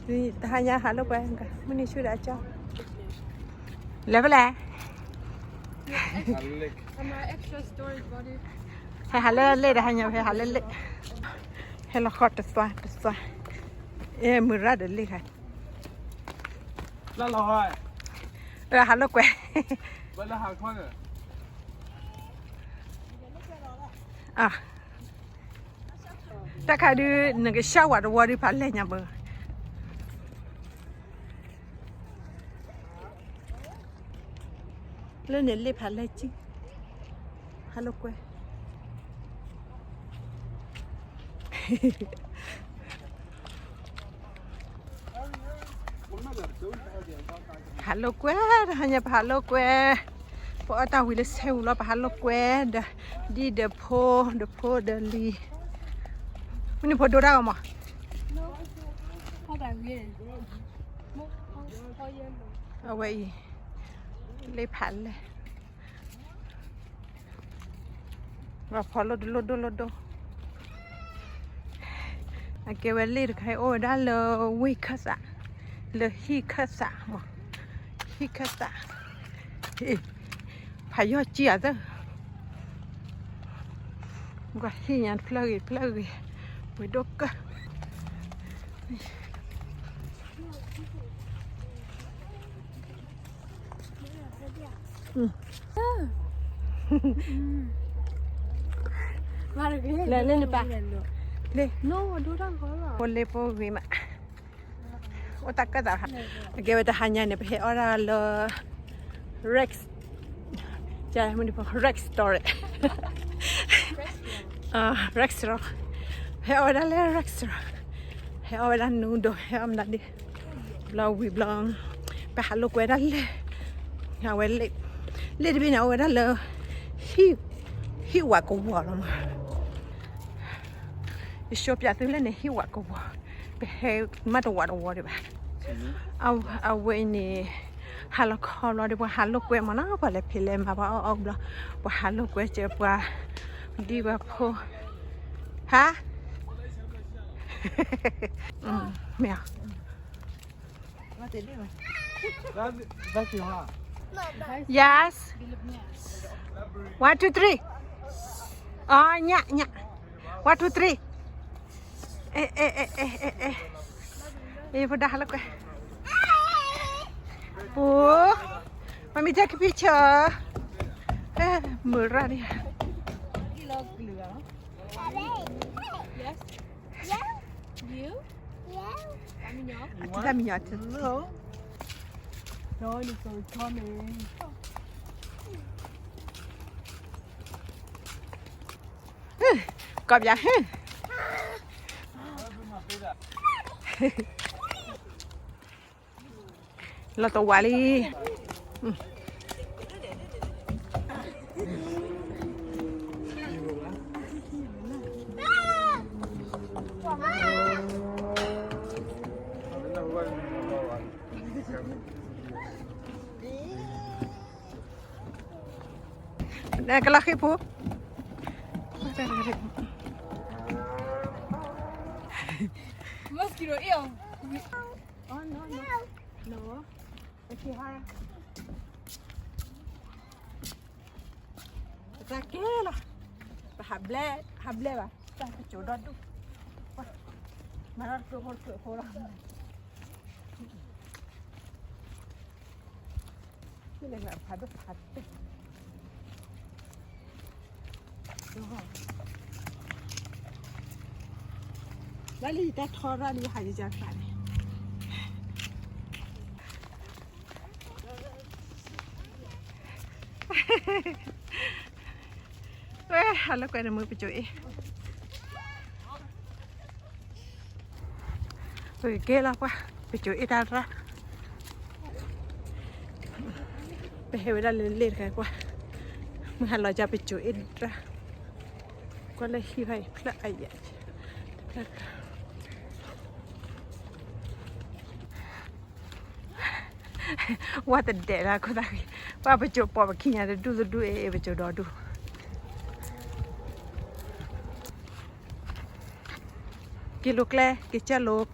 တဟါညါဟးလိာ်ကွဲ, မုၢ်နံၤဆူၣ်ဒီးကၠီ, လဲၤဖဲလဲၣ်, ဟဲဟးလၢလ့ၣ်တဟါညါ, ဟဲဟးလၢလ့ၣ်, ဟဲလီၤဃီတသွါတသွါ, အဲ မုၢ်ရၣ်ဒီးလ့ၣ်ခါ, ဟးလိာ်ကွဲ, တၢ်ခါဒုး နကစၢ်ဝဲတဝီဒုးဖးလဲၢ်ညါဘၣ်, လၢန့ၣ်လ့ၣ်ဖးလဲၢ်ကံ, ဟးလိာ်ကွဲ ဟးလိာ်ကွဲ, တဟါညါ ပဟးလိာ်ကွဲ, ပအီၣ်တၢ်ဝံၤလၢဆဲပူၤလီၤ ပဟးလိာ်ကွဲ, ဒီးဒ်ဒီးဖိ, ဒီးဖိဒီးလံၤ, မုၢ်နံၤဖိဒိတၢ်ဂီၤမး, အဝဲအံၤ, လ့ၣ်ဖးလဲၢ် ပှၤဖီလိၣ်တလိၣ်ဒိၣ်လိၣ်ဒိၣ်, အကဲဝဲလ့ၣ်တခါအံၤ အိၣ်ဝဲဒၣ်လၢဝ့ၢ်ခၢၣ်သး, လၢဟံၣ်ခၢၣ်သးမး, ဟံၣ်ခၢၣ်သး, ဖးယီၢ်ကံအသၢ, ကွၢ်ဟံၣ်ညါတဖျၢၣ်ဂ့ၤတဖျၢၣ်ဂ့ၤ, ဝဲဒိၣ်ကၢၢ် လဲၤလၢနပၢ်, လ့ၣ်, ဖိလ့ၣ်ဖိဂ့ၤမး, အိၣ်တၢ်ကၢၣ်သး, အကဲဝဲတဟါညါန့ၣ် ပဟဲအီၣ်ဒၣ်လၢ Rex, Rex Store, Rex Store, ဟဲအီၣ်ဝဲဒၣ်လၢ Rex Store, ဟဲအီၣ်ဝဲဒၣ် noodle, ဟဲအီၣ်မနုၤဒ်, ဘျီဝံၤဘျီ, ပဟးလိာ်ကွဲဒၣ်လၢ, အဝဲ, လ့ၣ်တဘ့ၣ်န့ၣ် အိၣ်ဝဲဒၣ်လၢ ဟံၣ်ဝးကဝီၤလီၤမး, ယဆိပၠးသုလၢန့ၣ် ဟံၣ်ဝးကဝီၤ, ပဟဲမးတဝးတဝီဒံးဘၣ်, အဝဲန့ၣ် ဟါလီၤခီဘျီဒီး ပှၤဟးလိာ်ကွဲမးနီၤ, ပှၤလဲၤဖံးလဲၤမၤ ပှၤအီၣ်အီၣ်ဘျီ, ပှၤဟးလိာ်ကွဲစၢၤ ပှၤဒံပှၤဖိ, ဟါ, မ့ၢ်, yes, one two three, အီ ညၣ်ညၣ်, one two three, အဲ အဲ အဲ အဲ အဲ ဖိဒါဟးလိာ်ကွဲ, ပူ, mommy take a picture, မုၢ်ရၣ်ဒံး, တၢ်မံညီၤ, ကီၢ်ပယါ, လီၤတဝးလံ, ကလီၤဃံၢ်ဖိ, mosquito, ew, oh no, no, no, okay, hi, ပသးကဲလီၤ, ပဟးဘျဲ, ဟးဘျဲဘၣ်, တၢ်ပစိၤဒီဒူၣ်, မၤထီၣ်တကျိဖိတကျိဖိလီၤ, ဖးဒိၣ်ဖးဒိၣ်, ဘၣ်လံတၢ်ထီရၣ်လံ ဟးယကၢ်ဖးန့ၣ် ဝဲ ဟးလၢကွဲးနမုာ်ပစိၤအ့ၣ်, ပကကဲလီၤကွၢ် ပစိၤအ့ၣ်တၢ်ရၣ်, ပဟဲဝဲဒၣ်လၢလ့ၣ်တခါကွၢ်, မုၢ်ဟါလီၤကၢ်ပစိၤအ့ၣ်တၢ်, ကွၢ်လၢဟံၣ်ဖးအံၤ ဖျၢၣ်အယဲၢ် ဝဲတဒဲးလၢခိၣ်သၣ်ဂ့ၤ, ပှၤပစိၤပိာ်ပခံညါတဒူၣ်တဒူၣ်အ့ၣ် ပစိၤဒီဒူၣ်, က့ၤလိာ်ကျဲ က့ၤကၢၢ်လိာ်,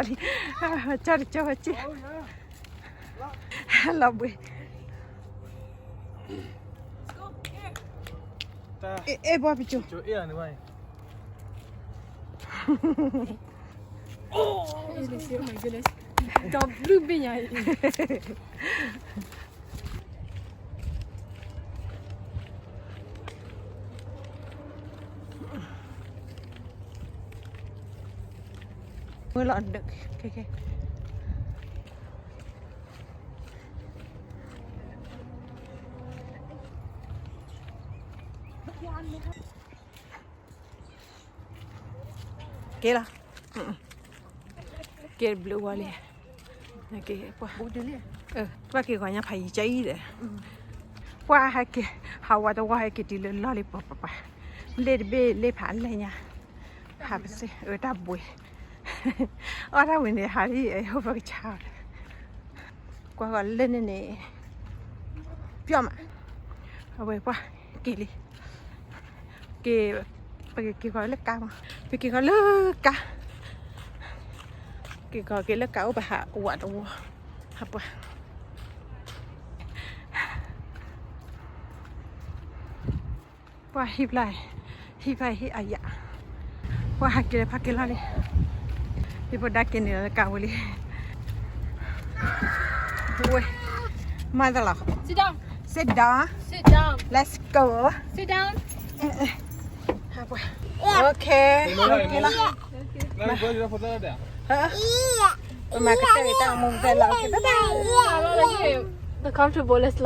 လီၤလံ, ကၠီတကၠီဝဲက့ၢ်, လီၤဘှံး, အဲၣ်ဘီပကၠိ, ဒီဘျုးဘ့ၣ်ညါအံၤ မုၢ်လီၤဒၢး, က့ၤလီၤ, က့ၤဘျုးဝဲလံ, က့ၤပှၤ, ပှၤက့ၤဂီၤညါဖးယံၤကၠီအံၤဒီး, ပှၤဟဲက့ၤ, ဟးဝးတဝီဟဲက့ၤတုၤလၢလီၢ်လံပှၤပှၤပှၤ, လ့ၣ်တဘ့ၣ်လ့ၣ်ဖးလဲၢ်ညါ, ဟးပစ့ၢ်အတၢ်ဘှံး, အီၣ်တၢ်ဝံၤန့ၣ် ဟးလံအဟိပကဆါဒီး ကွၢ်ဂီၤလၢန့ၣ်န့ၣ်, ပျီမး, အဝဲပှၤက့ၤလံ, က့ၤ, ပကက့ၤဂီၤလၢကါမး, ပက့ၤဂီၤလၢကါ, က့ၤဂီၤက့ၤလၢကါအိၣ်ပဟးဝးတဝီ, ဟးပှၤ, ပှၤဟံၣ်ဖျါ, ဟံၣ်ဖျါဟံၣ်အယၣ်, ပှၤဟးက့ၤဖးက့ၤလီၤလံ, ဟံၣ်ဖိဒါက့ၤန့ၣ်လီၤလၢကါဝံၤလံ, ဝဲ, မၤသးလီၤ, sit down, sit down, let's go, sit down, ဟဲပှၤ, okay, okay လီၤ, ပမၤကတၢၢ်တၢ်မူကတၢၢ်လီၤ, okay, bye bye, the comfortable, let's